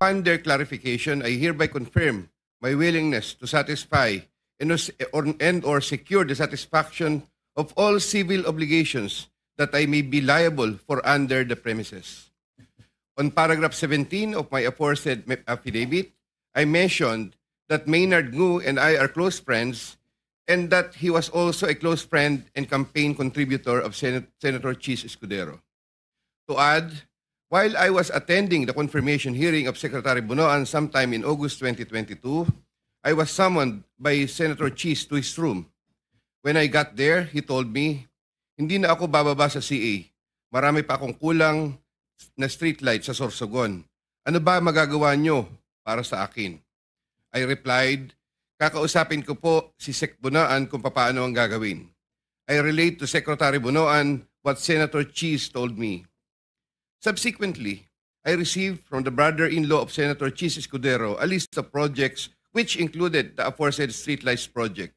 Upon their clarification, I hereby confirm my willingness to satisfy and or secure the satisfaction of all civil obligations that I may be liable for under the premises. On paragraph 17 of my aforesaid affidavit, I mentioned that Maynard Ngu and I are close friends and that he was also a close friend and campaign contributor of Senator Chis Escudero. To add, while I was attending the confirmation hearing of Secretary Bunoan sometime in August 2022, I was summoned by Senator Chis to his room. When I got there, he told me, hindi na ako bababa sa CA. Marami pa akong kulang na streetlight sa Sorsogon. Ano ba magagawa nyo para sa akin? I replied, kakausapin ko po si Sec Bunoan kung paano ang gagawin. I relate to Secretary Bunoan what Senator Chis told me. Subsequently, I received from the brother-in-law of Senator Chis Escudero a list of projects which included the aforesaid streetlights project.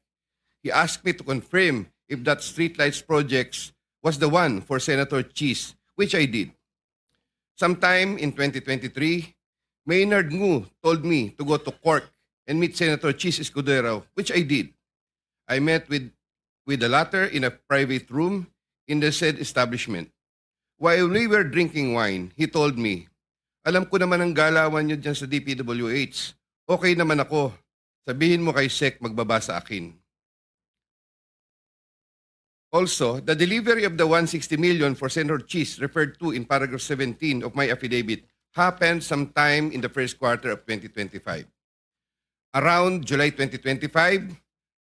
He asked me to confirm if that streetlights project was the one for Senator Chis, which I did. Sometime in 2023, Maynard Ngu told me to go to Cork and meet Senator Chis Escudero, which I did. I met with the latter in a private room in the said establishment. While we were drinking wine, he told me, alam ko naman ang galawan niyo dyan sa DPWH. Okay naman ako. Sabihin mo kay Sec magbaba sa akin. Also, the delivery of the 160 million for Senator Chis referred to in paragraph 17 of my affidavit happened sometime in the first quarter of 2025. Around July 2025,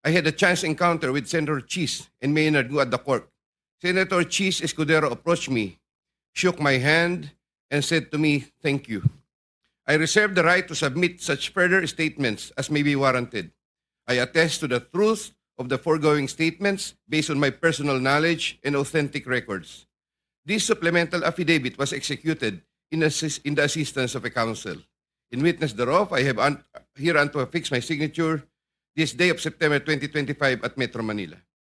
I had a chance encounter with Senator Chis and Maynard Ngu at the court. Senator Chis Escudero approached me, shook my hand, and said to me, thank you. I reserve the right to submit such further statements as may be warranted. I attest to the truth of the foregoing statements based on my personal knowledge and authentic records. This supplemental affidavit was executed in the assistance of a counsel. In witness thereof, I have hereunto affixed my signature this day of September 2025 at Metro Manila.